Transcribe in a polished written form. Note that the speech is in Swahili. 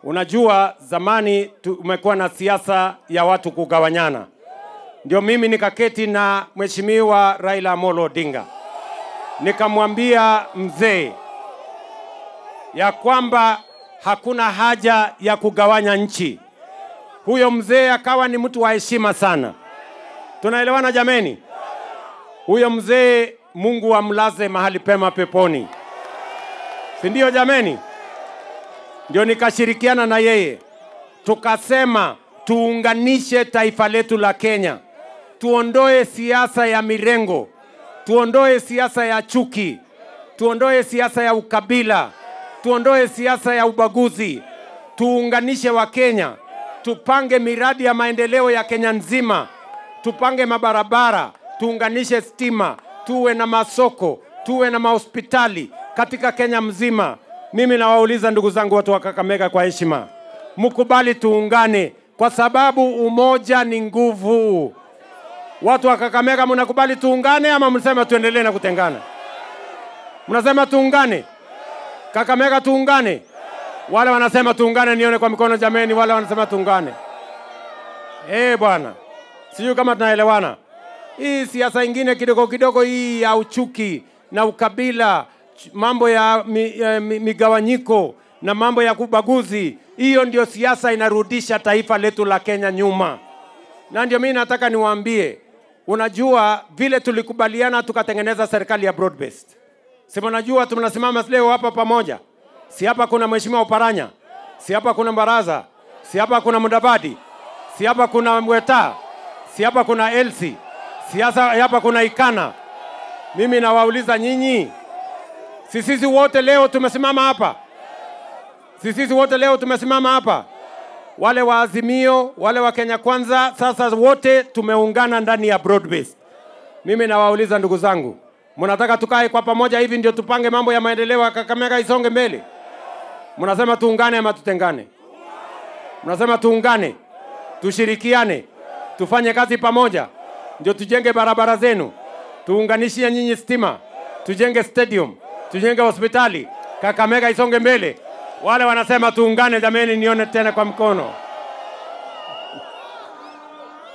Unajua zamani tumekuwa na siasa ya watu kugawanyana. Ndio mimi nikaketi na Mheshimiwa Raila Amolo Odinga. Nikamwambia mzee ya kwamba hakuna haja ya kugawanya nchi. Huyo mzee akawa ni mtu wa heshima sana. Tunaelewana jameni? Huyo mzee Mungu amlaze mahali pema peponi. Si ndio jameni? Ndio nikashirikiana na yeye. Tukasema tuunganishe taifa letu la Kenya. Tuondoe siasa ya mirengo. Tuondoe siasa ya chuki. Tuondoe siasa ya ukabila. Tuondoe siasa ya ubaguzi. Tuunganishe wa Kenya. Tupange miradi ya maendeleo ya Kenya nzima. Tupange mabarabara, tuunganishe stima, tuwe na masoko, tuwe na mahospitali katika Kenya mzima. Mimi nawauliza ndugu zangu watu wa Kakamega kwa heshima, mkubali tuungane kwa sababu umoja ni nguvu. Watu wa Kakamega mnakubali tuungane ama mnasema tuendelee na kutengana? Mnasema tuungane? Kakamega tuungane? Wale wanasema tuungane nione kwa mikono jameni, wale wanasema tuungane. Bwana. Sijui kama tunaelewana. Hii siasa ingine kidogo kidogo hii ya uchuki na ukabila, mambo ya migawanyiko na mambo ya kubaguzi, hiyo ndio siasa inarudisha taifa letu la Kenya nyuma. Na ndio mimi nataka niwaambie, unajua vile tulikubaliana tukatengeneza serikali ya broad based. Si mnajua tunasimama leo hapa pamoja. Si hapa kuna Mheshimiwa Oparanya, si hapa kuna Baraza, si hapa kuna Mudavadi, si hapa kuna Mweta, si hapa kuna Elsie, si hapa kuna Ikana. Mimi nawauliza nyinyi, si sisi wote leo tumesimama hapa? Si sisi wote leo tumesimama hapa? Wale wa Azimio, wale wa Kenya Kwanza, sasa wote tumeungana ndani ya broad based. Mimi nawauliza ndugu zangu, mnataka tukae kwa pamoja hivi ndio tupange mambo ya maendeleo ya Kakamega isonge mbele? Mnasema tuungane ama tutengane? Mnasema tuungane, tushirikiane, tufanye kazi pamoja, ndio tujenge barabara zenu, tuunganishie nyinyi stima, tujenge stadium, tujenge hospitali, Kakamega isonge mbele. Wale wanasema tuungane jameni, nione tena kwa mkono.